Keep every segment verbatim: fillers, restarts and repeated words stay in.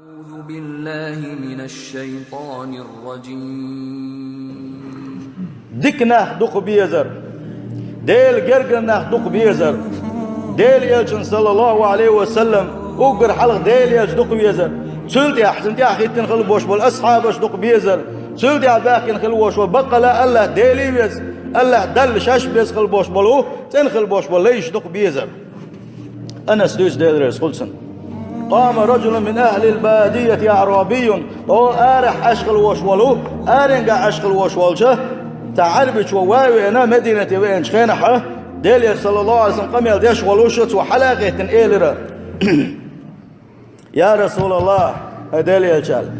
أعوذ بالله من الشيطان الرجيم. Дика нах дукха безар. Дела гергара нах дукха безар. Дела элчан, саллаллаху алейхи ва саллам, уггар хьалха Дела элча дукха везар. Цул тӀехьа цун тӀехьа хӀиттина хила бош болу асхьабаш дукха безар. Цул тӀехьа баьхкина хила вош вол баккъала Аллах Дела веза. Аллах Далла шаш беза хила бош болу, цӀена хила бош болу лайш дукха безар. Анас дуьйцу, Дела реза хуьлда цунна. قام رجل من أهل البادية أعرابي. О, арахь Ӏаш хила вош волу, аренгахь Ӏаш хила вош волча, цхьа Ӏарбичо ван а веана, Мединате веанчу хенахьа, Дела элча, саллаллаху алейхи ва саллам, къамел деш волуш, цо хьала а хӀиттина элира: «Я Расулаллах, хӀай Дела элча, аьлла,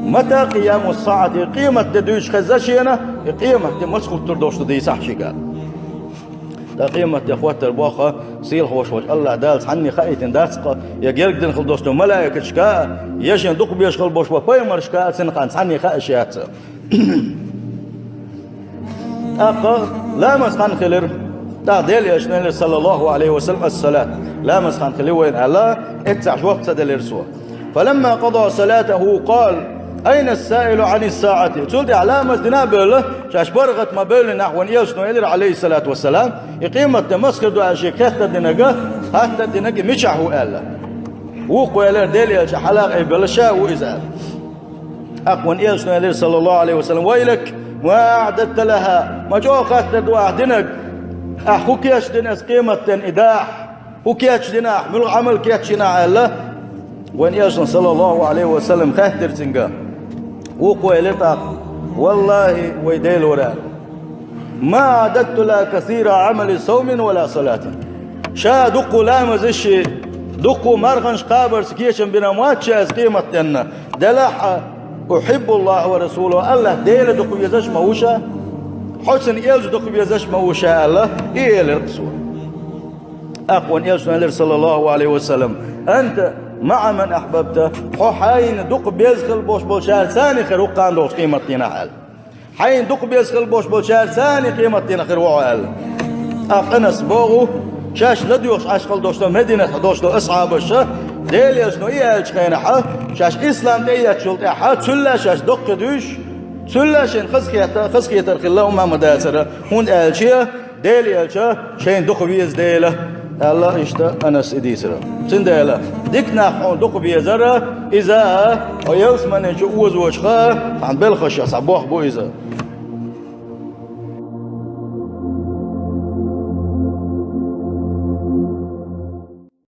мата къияму саӀати, къематде дуьйцуш хезна шена, и къематде маца хӀуттур долуш ду дийцахьа шега». Ткъа къематде хӀоттар боху сийлахь вош волчу Аллах Дала цхьанне хаийтина дац-кха, я гергдина хила доцу малаикаташка а, я шен дукха безаш хила бош бо пайхамаршка а, цуьнан хан цхьанне хаьаш яц. ТӀаккха ламаз хан хилира. ТӀаккха Дела элчано элира, саллаллаху алейхи ва саллам, ас-салат. Ламаз хан хили вайна аьлла, эццахь жоп ца делира цо. فلما قضى صلاته قال: أين السائل عن الساعة؟ Цул тӀаьхьа ламаз дина а бевлла, шаьш паргӀат ма бевллинехь, вайн элчано элира, алейхиссалату вассалам, и къематде маца хир ду аьлла шега хаттар динарг, хаттар динарг мичахь ву аьлла. Вукхо элира, Дела элча хьала а айбелла, ша а ву иза аьлла. ТӀаккха вайн элчано элира, саллаллаху алейхи ва саллам: ويلك، ما أعددت لها؟ Ма чӀогӀа хаттар ду ахь динарг, ахь хӀун кечдина аса къематден и дахь? ХӀун кечдина ахь, муьлха Ӏамал кечйина ахь аьлла, вайн элчано, саллаллаху алейхи ва саллам, хаьттира цуьнга. Вукхо элира тӀаккха: والله، вай Дела вара аьлла, ما أعددت لها كثير عمل صوم ولا صلاة. Ша дуккха ламазаш, дуккха марханаш кхабарца кечам бина ма вац ша аса къематденна. Делахь а, أحب الله ورسوله, Аллах Дела дукха везаш ма ву ша, хьо цуьнан элча дукха везаш ма ву ша аьлла, и элира цо. ТӀаккха вайн элчано элира, саллаллаху алейхи ва саллам: أنت مع من أحببت, хьо хьайна дукха беза хила бош болчаьрца цхьаьна хир ву кхана долчу къематдийнахь аьлла. Хьайна дукха беза хила бош болчаьрца цхьаьна къематдийнахь хир ву хьо аьлла. ТӀаккха Анас боху, шаьш ладоьгӀуш Ӏаш хила долуш долу Мединатехь долуш долу асхьабаша, Дела элчано и аьллачу хенахьа, шаьш ислам тӀеэцначул тӀаьхьа, цул а шаьш доккхий дуьйш, цул а шайна хазахета-, хазахетар хилла хӀума ма дацара, хӀунда аьлча Дела элча шайна дукха веза дела, аьлла иштта Анас и дийцира. Цундела дика нах хьуна дукха везара, иза хьо ялсамани чу озочуха, хьан белхашах цхьа бохам бу иза.